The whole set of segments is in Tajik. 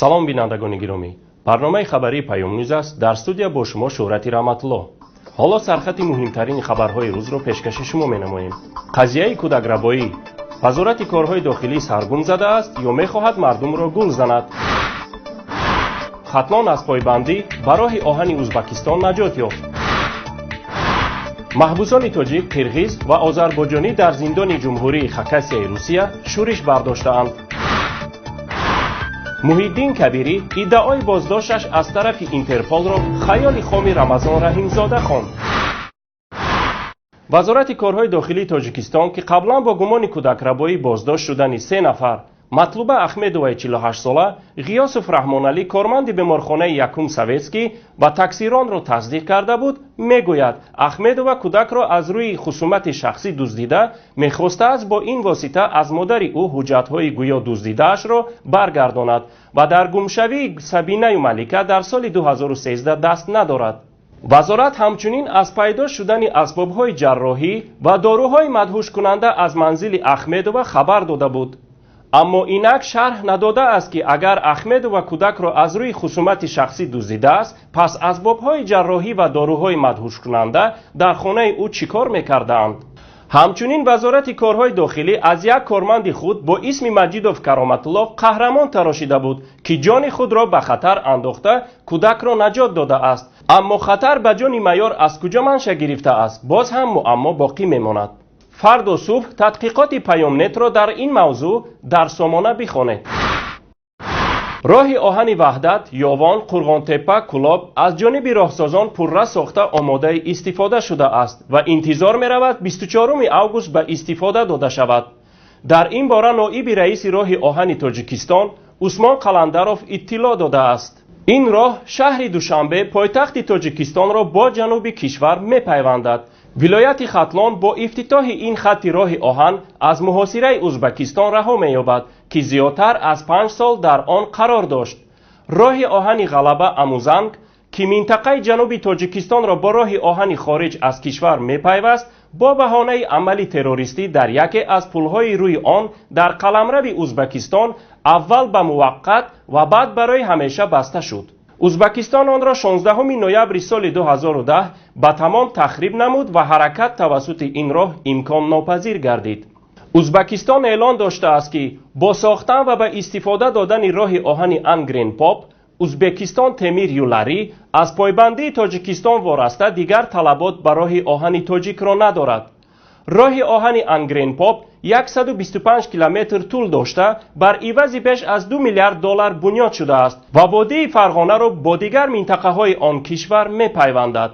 Салом, бинандагони гиромӣ! Барномаи хабарии Паёмнюз аст. Дар студия бо шумо Шӯҳрати Раҳматулло. Ҳоло сархати муҳимтарини хабарҳои рӯзро пешкаши шумо менамоем. Қазияи кӯдакрабоӣ: Вазорати корҳои дохилӣ саргум задааст ё мехоҳад мардумро гул занад? Хатлон аз пойбандӣ ба роҳи оҳани Узбакистон наҷот ёфт. Маҳбусони тоҷик, қирғиз ва озарбоҷонӣ дар зиндони Ҷумҳурии Хакасияи Русия шӯриш бардоштаанд. Муҳиддин Кабирӣ иддаои боздошташ аз тарафи Интерполро хаёли хоми Рамазон Раҳимзода хонд. Вазорати корҳои дохилии Тоҷикистон, ки қаблан бо гумони кӯдакрабоӣ боздошт шудани се нафар: Матлуба Ахмедоваи 48-сола, Ғиёсов Раҳмоналӣ, корманди беморхонаи якум Советский, ва таксиронро тасдиқ карда буд, мегӯяд, Ахмедова кӯдакро аз рӯи хусумати шахсӣ дуздида, мехостааст бо ин восита аз модари ӯ ҳуҷҷатҳои гӯё дуздидаашро баргардонад ва дар гумшавии Сабинаю Малика дар соли 2013 даст надорад. Вазорат ҳамчунин аз пайдо шудани асбобҳои ҷарроҳӣ ва доруҳои мадҳушкунанда аз манзили Ахмедова хабар дода буд, аммо инак шарҳ надодааст, ки агар Ахмедова кӯдакро аз рӯи хусумати шахсӣ дуздидааст, пас асбобҳои ҷарроҳӣ ва доруҳои мадҳушкунанда дар хонаи ӯ чӣ кор мекардаанд. Ҳамчунин Вазорати корҳои дохилӣ аз як корманди худ бо исми Маҷидов Кароматулло қаҳрамон тарошида буд, ки ҷони худро ба хатар андохта, кӯдакро наҷот додааст. Аммо хатар ба ҷони майор аз куҷо манша гирифтааст, боз ҳам муаммо боқӣ мемонад. Фардо субҳ тадқиқоти Паёмнетро дар ин мавзӯъ дар сомона бихонед. Роҳи оҳани Ваҳдат, Ёвон, Қурғонтеппа, Кӯлоб аз ҷониби роҳсозон пурра сохта, омодаи истифода шудааст ва интизор меравад, 24 август ба истифода дода шавад. Дар ин бора ноиби раиси Роҳи оҳани Тоҷикистон Усмон Қаландаров иттилоъ додааст. Ин роҳ шаҳри Душанбе, пойтахти Тоҷикистонро, бо ҷануби кишвар мепайвандад. Вилояти Хатлон бо ифтитоҳи ин хатти роҳи оҳан аз муҳосираи Узбакистон раҳо меёбад, ки зиёдтар аз 5 сол дар он қарор дошт. Роҳи оҳани Ғалаба Амузанг, ки минтақаи ҷануби Тоҷикистонро бо роҳи оҳани хориҷ аз кишвар мепайваст, бо баҳонаи амали террористӣ дар яке аз пулҳои рӯи он дар қаламрави Узбакистон аввал ба муваққат ва баъд барои ҳамеша баста шуд. Узбакистон онро 16 ноябри соли 2010 ба тамом тахриб намуд ва ҳаракат тавассути ин роҳ имконнопазир гардид. Узбакистон эълон доштааст, ки бо сохтан ва ба истифода додани роҳи оҳани Ангрен Поп Узбекистон Темир Юлари аз пойбандии Тоҷикистон вораста дигар талабот ба роҳи оҳани тоҷикро надорад. Роҳи оҳани Ангренпоп 125 километр тӯл дошта, бар ивази беш аз 2 миллиард доллар бунёд шудааст ва водии Фарғонаро бо дигар минтақаҳои он кишвар мепайвандад.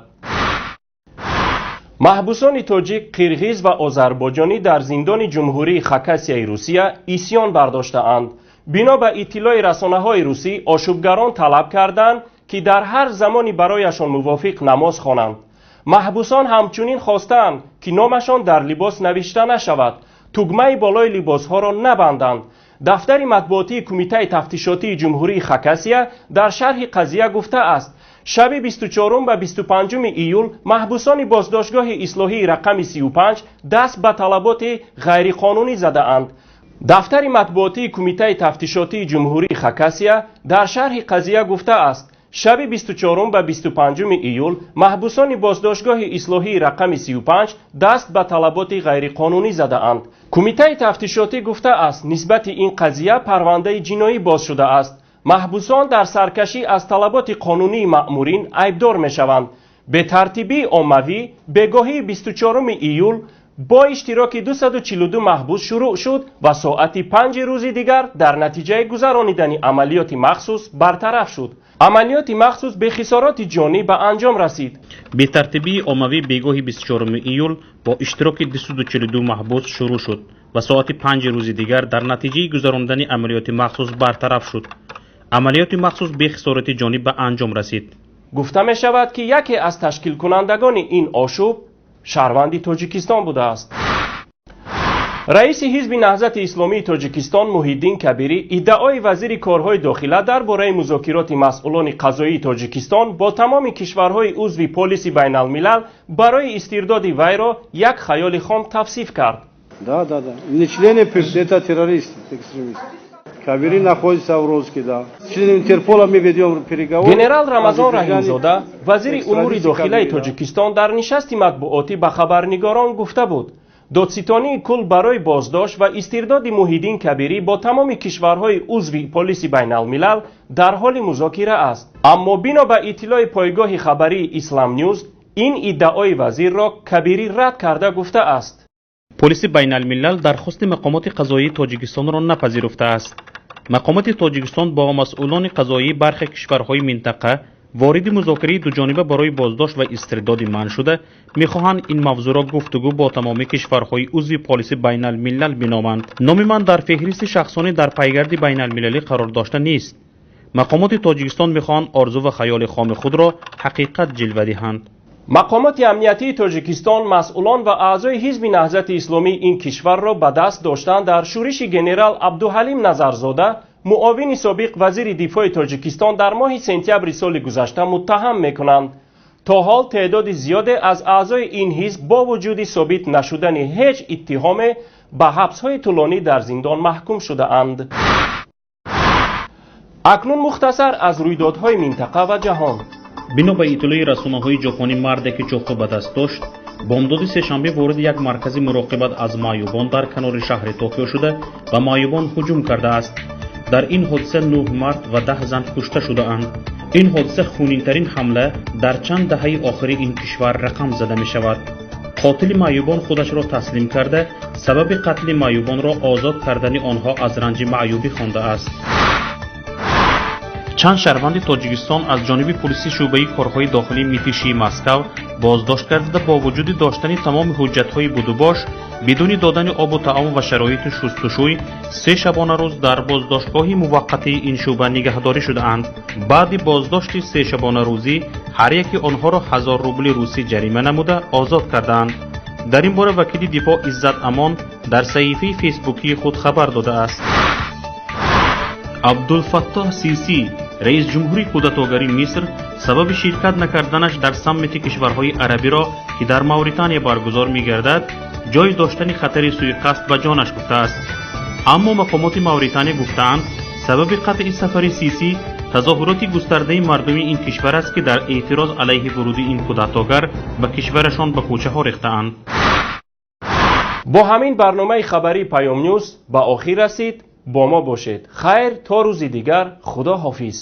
Маҳбусони тоҷик, қирғиз ва озарбоҷонӣ дар зиндони Ҷумҳурии Хакасияи Русия исьён бардоштаанд. Бино ба иттилои расонаҳои русӣ, ошӯбгарон талаб карданд, ки дар ҳар замони барояшон мувофиқ намоз хонанд. Маҳбусон ҳамчунин хостаанд, ки номашон дар либос навишта нашавад, тугмаи болои либосҳоро набанданд. Дафтари матбуотии Кумитаи тафтишотии Ҷумҳурии Хакасия дар шарҳи қазия гуфтааст, шаби 24 ба 25 июл маҳбусони боздоштгоҳи ислоҳии рақами 35 даст ба талаботи ғайриқонунӣ задаанд. Дафтари матбуотии Кумитаи тафтишотии Ҷумҳурии Хакасия дар шарҳи қазия гуфтааст, шаби 24 ба 25 июл маҳбусони боздоштгоҳи ислоҳии рақами 35 даст ба талаботи ғайриқонунӣ задаанд. Кумитаи тафтишотӣ гуфтааст, нисбати ин қазия парвандаи ҷиноӣ боз шудааст. Маҳбусон дар саркашӣ аз талаботи қонунии маъмурин айбдор мешаванд. Бетартибии оммавӣ бегоҳии 24 июл бо иштироки 242 маҳбус шурӯъ шуд ва соати 5 рӯзи дигар дар натиҷаи гузаронидани амалиёти махсус бартараф шуд. Амалиёти махсус бехисороти ҷонӣ ба анҷом расид. Бетартибии оммавӣ бегоҳи 24 июл бо иштироки 242 маҳбус шурӯъ шуд ва соати 5 рӯзи дигар дар натиҷаи гузарондани амалиёти махсус бартараф шуд. Амалиёти махсус бехисороти ҷонӣ ба анҷом расид. Гуфта мешавад, ки яке аз ташкилкунандагони ин ошӯб шаҳрванди Тоҷикистон будааст. Раиси Ҳизби Наҳзати Исломии Тоҷикистон Муҳиддин Кабирӣ иддаои вазири корҳои дохила дар бораи музокироти масъулони қазоии Тоҷикистон бо тамоми кишварҳои узви Полиси байналмилал барои истирдоди вайро як хаёли хом тавсиф кард. Да. Не члены ПИР, это террористы, экстремисты. Кабири находится в розыске, да. С членом Интерпола мы ведем переговоры. Генерал Рамазон Раҳимзода, вазири умури дохилаи Тоҷикистон, дар нишасти матбуотӣ ба хабарнигорон гуфта буд, додситонии кулл барои боздошт ва истирдоди Муҳиддин Кабирӣ бо тамоми кишварҳои узви Полиси байналмилал дар ҳоли музокира аст. Аммо бино ба иттилои пойгоҳи хабарии Ислам Нюз, ин иддаои вазирро Кабирӣ рад карда гуфтааст: Полиси байналмилал дархости мақомоти қазоии Тоҷикистонро напазируфтааст. Мақомоти Тоҷикистон бо масъулони қазоии бархе кишварҳои минтақа вориди музокираи дуҷониба барои боздошт ва истирдоди ман шуда, мехоҳанд ин мавзӯъро гуфтугӯ бо тамоми кишварҳои узви Полиси байналмилал биноманд. Номи ман дар феҳристи шахсони дар пайгарди байналмилалӣ қарор дошта нест. Мақомоти Тоҷикистон мехоҳанд орзу ва хаёли хоми худро ҳақиқат ҷилва диҳанд. Мақомоти амниятии Тоҷикистон масъулон ва аъзои Ҳизби Наҳзати исломии ин кишварро ба даст доштан дар шӯриши генерал Абдуҳалим Назарзода, муовини собиқ вазири дифои Тоҷикистон, дар моҳи сентябри соли гузашта муттаҳам мекунанд. То ҳол теъдоди зиёде аз аъзои ин ҳизб бо вуҷуди собит нашудани ҳеҷ иттиҳоме ба ҳабсҳои тӯлонӣ дар зиндон маҳкум шудаанд. Акнун мухтасар аз рӯйдодҳои минтақа ва ҷаҳон. Бино ба иттилои расонаҳои ҷопонӣ, марде, ки чоқу ба даст дошт, бомдоди сешанбе вориди як маркази муроқибат аз маъюбон дар канори шаҳри Токио шуда, ба маъюбон ҳуҷум кардааст. Дар ин ҳодиса нӯҳ мард ва 10 зан кушта шудаанд. Ин ҳодиса хунинтарин ҳамла дар чанд даҳаи охири ин кишвар рақам зада мешавад. Қотили маъюбон худашро таслим карда, сабаби қатли маъюбонро озод кардани онҳо аз ранҷи маъюбӣ хондааст. Чанд шаҳрванди Тоҷикистон аз ҷониби пулиси шӯъбаи корҳои дохилии Митишии Москав боздошт гардида, бо вуҷуди доштани тамоми ҳуҷҷатҳои будубош, бидуни додани обу таом ва шароити шустушӯй 3 шабонарӯз дар боздоштгоҳи муваққатии ин шӯъба нигаҳдорӣ шудаанд. Баъди боздошти сешабонарӯзӣ ҳар яки онҳоро 1000 рубли русӣ ҷарима намуда, озод кардаанд. Дар ин бора вакили дифоъ Иззат Амон дар саҳифаи фейсбукии худ хабар додааст. Абдулфаттоҳ Сисӣ, раис ҷумҳури кудатогари Миср, сабаби ширкат накарданаш дар саммити кишварҳои арабиро, ки дар Мавритания баргузор мегардад, ҷой доштани хатари суиқасд ба ҷонаш гуфтааст. Аммо мақомоти Мавритания гуфтаанд, сабаби қатъи сафари Сисӣ тазоҳуроти густардаи мардуми ин кишвар аст, ки дар эътироз алайҳи вуруди ин кудатогар ба кишварашон ба кӯчаҳо рехтаанд. Бо ҳамин барномаи хабарии Паёмнюз ба охир расид. Бо мо бошед. Хайр, то рӯзи дигар, худо ҳофиз.